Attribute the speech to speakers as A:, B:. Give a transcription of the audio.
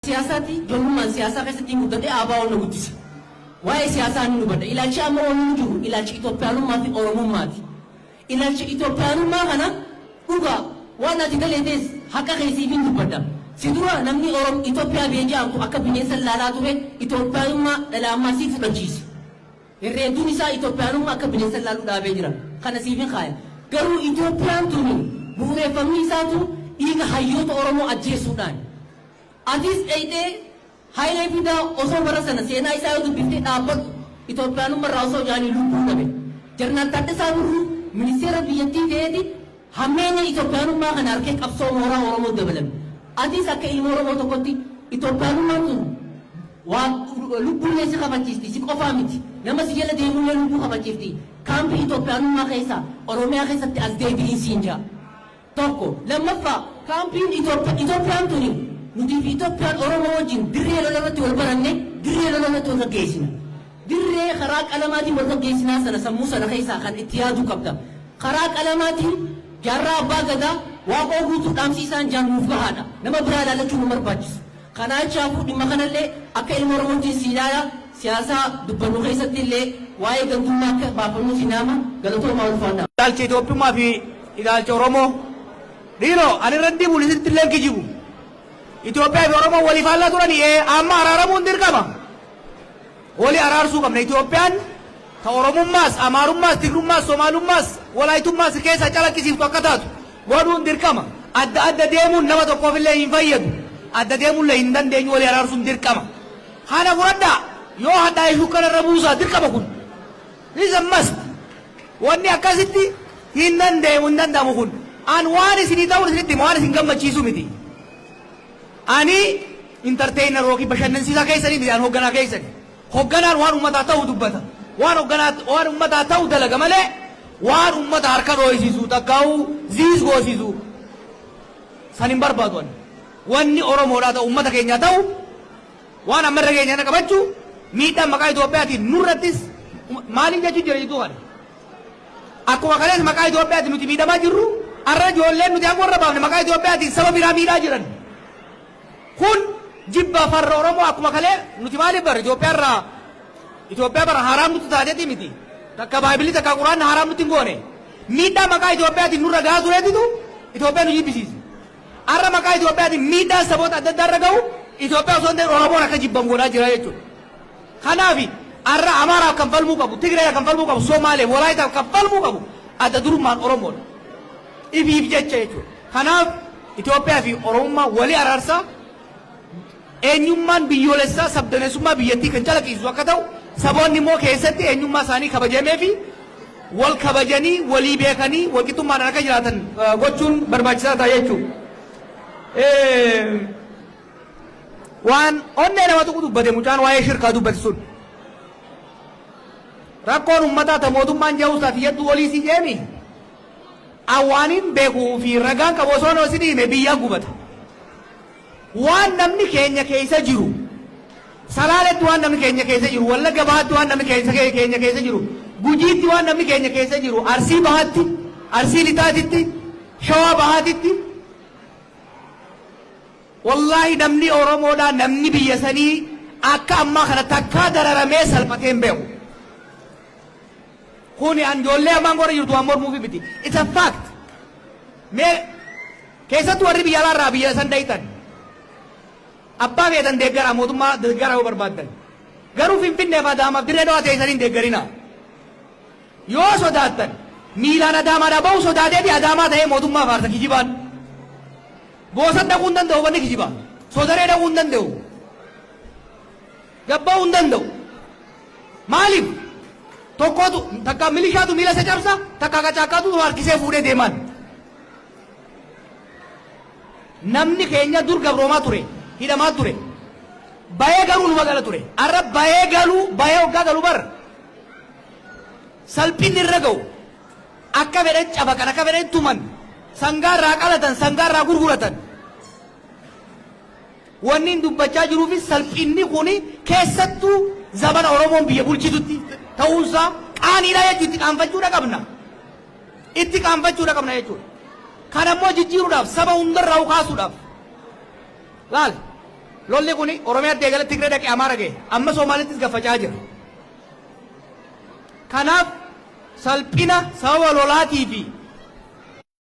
A: Siyaasaati ijoollummaan siyaasaa keessatti guddadhe ABO'n na guddise. Waa'ee siyaasaa ni hubadha. Ilaalchi amma wanni jiru ilaalchi Itoophiyaanummaa fi Oromummaati. Ilaalchi Itoophiyaanummaa kana dhugaa waan ati galeetes haqa keessiif hin dubbadha. Si dura namni Orom Itoophiyaa biyya jedhamtu akka bineensa laalaa ture Itoophiyaanummaa dhala ammaa si fudhachiise. Herreedduun isaa Itoophiyaanummaa akka bineensa laaluu dhaabee jira. Kana siif hin kaaya. Garuu Itoophiyaan tuni bu'uureffamni isaatu dhiiga hayyoota Oromoo ajjeesuudhaan. Atis dhayxee Hayilee Fidaa osoo bara sana seenaa isaa yoo dubbiftee dhaabbadhu Itoophiyaanummaa irraa osoo jaanii lubbuu dhabe. Jeneraal Taaddasaa Birruu ministeera biyyattii ta'eeti hammeenya Itoophiyaanummaa kana harkee qabsoo mooraa Oromoo dabalame. Atis akka ilma Oromoo tokkotti Itoophiyaanummaan tun waa lubbuullee si kafachiisti si qofaa miti. Nama si jala deemullee lubbuu kafachiifti. Kaampii Itoophiyaanummaa keessa Oromiyaa keessatti as deebi'iin siin jaa. Tokko lammaffaa kaampiin Itoophiyaan tuni nuti fi Itoophiyaan Oromoo wajjin dirree lola irratti wal baranne dirree lola irratti wal gaggeessina. Dirree karaa qalamaatiin wal gaggeessinaa sana sammuu sana keessaa kan itti yaaduu qabda. Karaa qalamaatiin jaarraa abbaa gadaa waaqoo guutuu dhaamsi isaan jaan nuuf gahaadha. Nama biraa ilaallachuu nu barbaachisu. Kanaa jechaafuu dhimma kanallee akka ilma Oromootiin si ilaala siyaasaa dubbannu keessatti illee waa'ee gandummaa akka baafannu si naama galatoomaa ulfaadha.
B: Ilaalcha Itoophiyummaa fi ilaalcha Oromoo. Dhiiroo ani irra dibu isinitti illee kijibu. Itoophiyaa fi Oromoo walii faallaa turanii amma araaramuun dirqama. Walii araarsuu qabna. Itoophiyaan ta Oromummaas, Amaarummaas, Tigrummaas, Somaalummaas, Walaayitummaas keessaa calaqqisiiftu akka taatu godhuun dirqama. Adda adda deemuun nama tokkoof illee hin fayyadu. Adda deemuun illee hin dandeenyu walii araarsuun dirqama. Kana fudhadhaa yoo hadhaa'e shukkara irra buusaa dirqama kun. This is a must. Wanni akkasitti hin danda'amu hin danda'amu kun. An waan isinii ta'uun isinitti hima waan isin gammachiisu miti. Ani entertainer yookiin bashannansiisaa keessanii miti an hoogganaa keessani. Hoogganaan waan uummataa ta'u dubbata. Waan hoogganaa waan uummataa ta'u dalaga malee waan uummata harka dhooysisu takkaa'uu ziis goosisu san hin barbaadu ani. Wanni Oromoodhaa ta'u uummata keenyaa ta'u waan amma irra keenya kana qabachuu miidhaan maqaa Itoophiyaatiin nurrattis maaliin jechuun jira jidduu kana. Akkuma kalees maqaa Itoophiyaatiin nuti miidhamaa jirru har'a ijoolleen nuti aangoo irra baafne maqaa Itoophiyaatiin saba biraa miidhaa jiran. Kun jibba farra Oromoo akkuma kalee nuti maaliif bara Itoophiyaa irraa Itoophiyaa bara haraam nutti taateeti miti. Takka Baaybilii takka Quraanni haraam nutti hin goone. Miidhaa maqaa Itoophiyaatiin nurra gahaa tureetitu Itoophiyaa nu jibbisiise. Har'a maqaa Itoophiyaatiin miidhaan saboota adda addaa irra gahu Itoophiyaa osoo hin ta'in Oromoon akka jibbamu godhaa jira jechuudha. Kanaaf har'a Amaaraaf kan falmuu qabu, Tigireef kan falmuu qabu, Somaaleef, Walaayitaaf kan falmuu qabu adda durummaan Oromoodha. Ifiif jecha jechuudha. Kanaaf Itoophiyaa fi Oromummaa walii araarsaa eenyummaan biyyoolessaa sabdaneessummaa biyyattii kan calaqqisiisu akka ta'u saboonni immoo keessatti eenyummaa isaanii kabajamee fi wal kabajanii walii beekanii wal qixxummaadhaan akka jiraatan gochuun barbaachisaa ta'a jechuudha. Waan onnee nama tuqu dubbate mucaan waa'ee shirkaa dubbate sun. Rakkoon uummataa ta mootummaan ja'uus taate hedduu olii si jeemi. Awwaaniin beekuu fi ragaan qabu osoo isin hime biyyaa gubata. Waan namni keenya keessa jiru Salaaletti waan namni keenya keessa jiru, Wallagga Bahaatti waan namni keenya keessa jiru, Gujiitti waan namni keenya keessa jiru, Arsii Bahaatti, Arsii Lixaatitti, Shawaa Bahaatitti. Wallaahi namni Oromoodhaa namni biyya sanii akka ammaa kana takkaa dararamee salphatee hin beeku. Kuni an ijoollee ammaan godha jirtu waan mormuufi miti. It's a fact. Mee keessattuu warri biyya alaarraa biyya san dhayitan. Abbaa feetan deeggaraa mootummaa deeggaraa yoo barbaaddan. Garuu Finfinnee fi Adaamaaf dirree dhawaa teessanii hin deeggarinaa. Yoo sodaattan miilaan Adaamaadhaa bahu sodaateeti Adaamaa ta'ee mootummaa faarsa kijibaan. Boosan dhaquu hin danda'u wanni kijibaa. Sodaree dhaquu hin danda'u. Gabba'uu hin danda'u. Maaliif? Tokkotu takka milishaatu miila isa cabsa takka qacaakkaatu harkisee fuudhee deemaan. Namni keenya dur gabroomaa ture, hidhamaa ture. Bayee garuu numa gala ture. Har'a bayee galuu, bayee hoggaa galu bar. Salphinni irra ga'u. Akka fedhan cabaqan, akka fedhan tuman. Sangaa irraa qalatan, sangaa irraa gurguratan. Wanni hin dubbachaa jiruufis salphinni kuni keessattuu zamana Oromoon biyya bulchitutti ta'uunsaa qaaniidha jechuun itti qaanfachuudha qabna. Itti qaanfachuudha qabna jechuudha. Kana immoo jijjiiruudhaaf saba hundarraa kaasuudhaaf. Laal. Lolli kun Oromiyaatti eegale, Tigree dhaqee, Amaara ga'e. Amma Somaalittis gaffacaa jira. Kanaaf salphina sababa lolaatii fi